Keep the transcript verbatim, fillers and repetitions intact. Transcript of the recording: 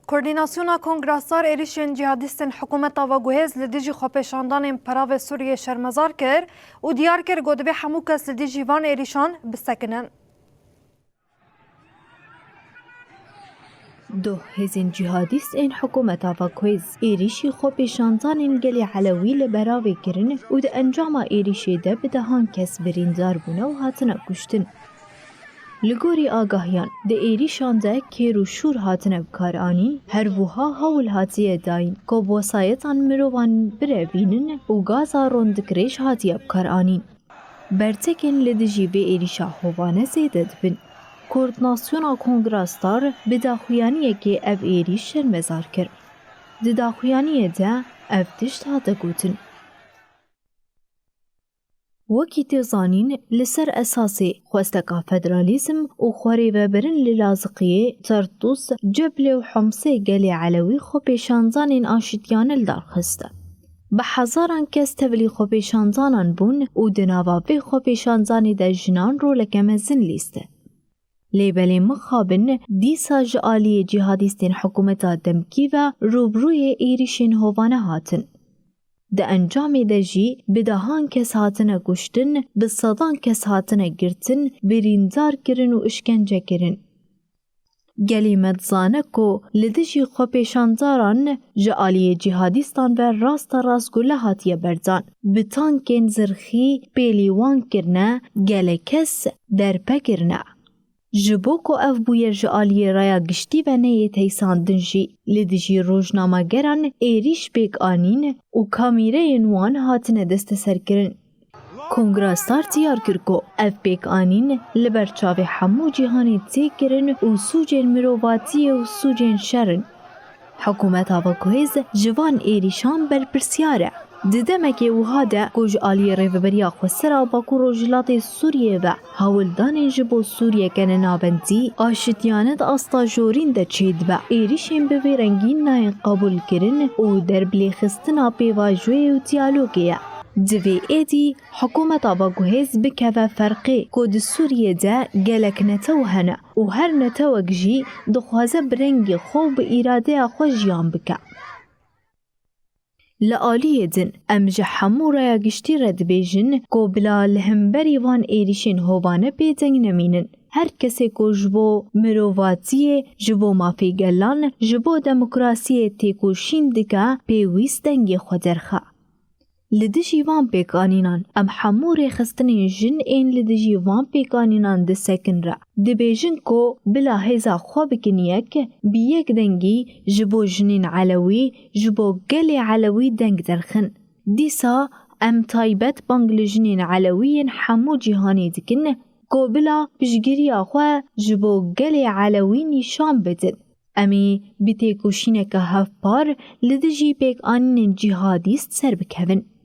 Koordînasyona Kongra Star êrîşên cîhadîstên hikûmeta veguhêz li dijî xwepêşandanên peravê Sûriyê şermezar kir û diyar kir ku divê hemû kes li dijî van êrîşan bisekinin. Duh hêzên cîhadîst ên hikûmeta veguhêz êrîşî xwepêşandanên gelê Elewî li beravê kirin û di encama êrîşê de bi dehan kes birîndar bûne û hatine kuştin. Li gorî agahiyan, di êrîşan de kêr û şûr hatine bikaranîn, her wiha hewl hatiye dayîn ku bi wesayetan mirovan birevînin û gaza rondikirêj hatiye bikaranîn. Bertekên li dijî vê êrîşa hovane zêde dibin. Koordînasyona Kongra Star bi daxuyaniyekê ev êrîş şermezar kir. Di daxuyaniyê de ev tişt hate gotin. Wekî tê zanîn, li ser esasê xwesteka federalîzm û xwerêvebirin li Laziqiyê, Tertûs, Ceblê û Homsê gelê Elewî xwepêşandanên aşitiyane li dar xist. Bi hezaran kes tevlî xwepêşandanan bûn û di nava vê xwepêşandanê de jinan roleke mezin lîstin. Lê belê mixabin dîsa ji aliyê cîhadîstên hikûmeta demkî ve rûbirûyê êrîşên hovane hatin. Di encamê de jî bi dehan kes hatine kuştin, bi sedan kes hatine girtin, birîndar kirin û işkence kirin. Gelê me dizane ku li dijî xwepêşandaran ji aliyê cîhadîstan ve rasterast gule hatiye berdan. Bi tankên zirxî pêlî wan kirine, gelek kes derpe kirine. Ji bo ku ev bûyer ji aliyê raya giştî ve neyê teysandin jî, li dijî rojnamegeran êrîş pêk anîn û kamîreyên wan hatine desteserkirin. Kongra Star diyar kir ku ev pêkanîn li ber çavê hemû cîhanê tê kirin û sûcên mirovatiyê û sûcên şer in. Hikûmeta veguhêz ji van êrîşan berpirsiyar e. Di demekê wiha de ku ji aliyê Rêveberiya Xweser a Bakur Rojhilatê Sûriyê ve hewldanên ji bo Sûriyeke nenavendî aşitiyane di asta jorîn de çêdibe, êrîşên bi vê rengî nayên qebûlkirin û derbilêxistina pêvajoyê û diyalogê ye. Divê êdî hikûmeta veguhêz bikeve ferqê ku di Sûriyê de gelek netew hene û her netewek jî dixwaze bi rengê xwe û bi îradeya xwe jiyan bike. Li aliyê din, em ji hemû raya giştî re dibêjin ku bila li hemberî van êrîşên hovane bêdeng nemînin. Her kesê ku ji bo mirovatiyê, ji bo mafê gelan, ji bo demokrasiyê têkoşîn dike, pêwîst dengê xwe derxe. Li dijî van pêkanînan, em hemû rêxistinên jin ên li dijî van pêkanînan disekin re. Dibêjin ku bila hêza xwe bikin yek, bi yek dengî ji bo jinên Elewî, ji bo gelê Elewî deng derxin. Dîsa em taybet bang li jinên Elewî yên hemû cîhanê dikin ku bila piştgiriya xwe ji bo gelê Elewî nîşan bidin. Em ê bi têkoşîneke hevpar li dijî pêkanînên cîhadîst serbikevin.